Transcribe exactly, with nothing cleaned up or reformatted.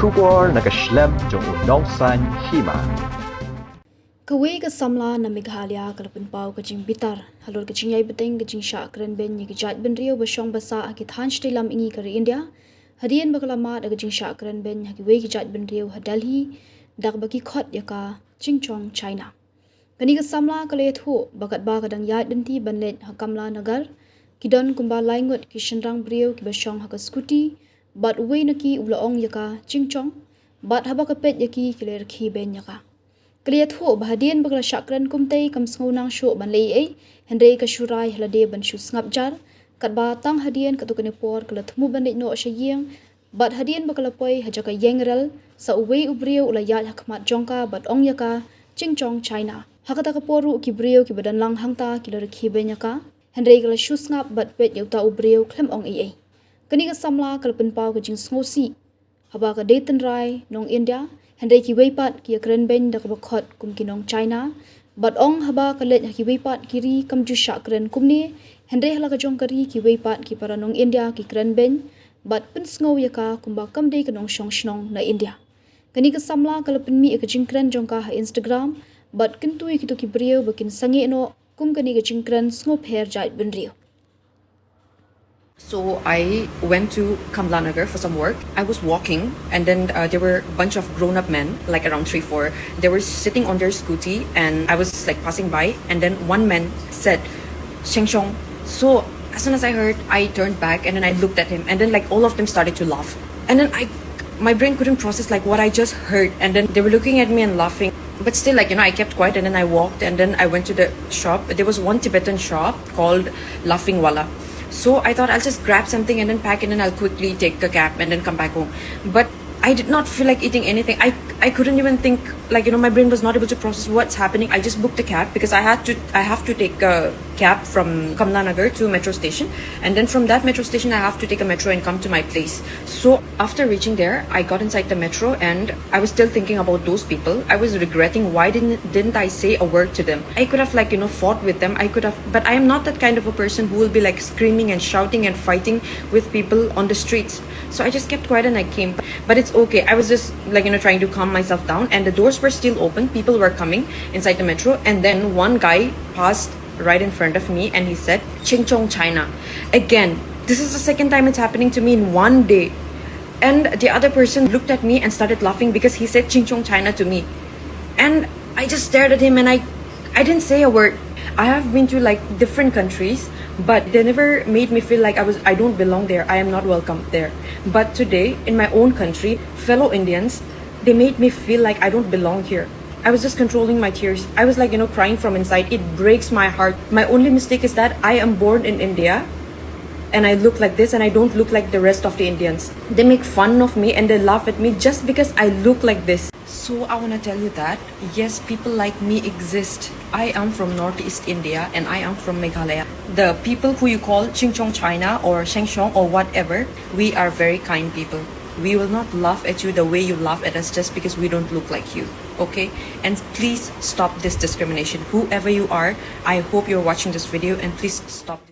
Khubor na ka shlem jong u nongsaiñ hima. Kawei ka samla na Meghalaya ka la pynpaw ka jingbitar halor ka jingïai bteng ka jingshah kren beiñ ïa ki jaitbynriew ba shong ba sah ha ki thaiñ shatei lam mihngi ka ri India, hadien ba ka la mad da ka jingshah kren beiñ ha kiwei ki jaitbynriew ha Delhi da kaba ki khot ïa ka Chingchong China. Kane ka samla ka la ïathuh ba katba ka dang ïaid lynti ban leit ha Kamalanagar, ki don kumba lai ngut ki shynrang briew kiba shong ha ka scooty, bad uwei na ki u la ong ïa ka Chingchong, bad haba ka peit ïa ki, ki la rkhie beiñ ïa ka. Ka la ïathuh ba hadien ba ka la shah kren kumtei kam sngew nang shuh ban leh ei ei, hynrei ka shu rai ha lade ban shu sngap jar, katba tang hadien katto katne por ka la thmu ban leit noh sha ïing, bad hadien ba ka la poi ha jaka ïeng rel, sa uwei u briew u la ïaid ha khmat jong ka bad ong ïa ka Chingchong China. Ha kata ka por ruh ki briew kiba don lang hangta ki la rkhie beiñ ïa ka, hynrei ka la shu sngap bad peit ïa uta u briew khlem ong ei ei. Kane ka samla ka la pynpaw ka jingsngewsih haba ka dei tynrai nong India, hynrei kiwei pat ki ïakren beiñ da kaba khot kum ki nong China, bad ong haba ka leit ha kiwei pat ki ri kam ju shah kren kumne, hynrei ha la ka jong ka ri kiwei pat ki para nong India ki kren beiñ, bad pynsngew ïa ka kumba kam dei ka nongshong shnong na India. Kane ka samla ka la pynmih ïa ka jingkren jong ka ha Instagram, bad kyntu ïa kito ki briew ba kin sangeh noh kum kane ka jingkren sngewpher jaitbynriew. So I went to Kamalanagar for some work. I was walking, and then uh, there were a bunch of grown-up men, like around three, four. They were sitting on their scooty, and I was like passing by, and then one man said, "Chingchong." So as soon as I heard, I turned back, and then I looked at him, and then like all of them started to laugh, and then I, my brain couldn't process like what I just heard, and then they were looking at me and laughing. But still, like, you know, I kept quiet and then I walked and then I went to the shop. There was one Tibetan shop called Laughing Wala. So I thought I'll just grab something and then pack it and I'll quickly take a cab and then come back home. But I did not feel like eating anything. I I couldn't even think, like, you know, my brain was not able to process what's happening. I just booked a cab because I had to I have to take a cab from Kamalanagar to metro station, and then from that metro station I have to take a metro and come to my place. So after reaching there, I got inside the metro and I was still thinking about those people. I was regretting why didn't didn't I say a word to them. I could have, like, you know, fought with them. I could have, but I am not that kind of a person who will be like screaming and shouting and fighting with people on the streets. So I just kept quiet and I came. But it's okay. I was just, like, you know, trying to calm myself down, and the doors were still open. People were coming inside the metro, and then one guy passed right in front of me and he said, "Chingchong China." Again, this is the second time it's happening to me in one day. And the other person looked at me and started laughing because he said "Chingchong China" to me. And I just stared at him and I I didn't say a word. I have been to, like, different countries, but they never made me feel like I was I don't belong there. I am not welcome there. But today, in my own country, fellow Indians, they made me feel like I don't belong here. I was just controlling my tears. I was, like, you know, crying from inside. It breaks my heart. My only mistake is that I am born in India and I look like this and I don't look like the rest of the Indians. They make fun of me and they laugh at me just because I look like this. So I want to tell you that, yes, people like me exist. I am from Northeast India and I am from Meghalaya. The people who you call Chingchong China or Shengshong or whatever, we are very kind people. We will not laugh at you the way you laugh at us just because we don't look like you, okay? And please stop this discrimination. Whoever you are, I hope you're watching this video and please stop.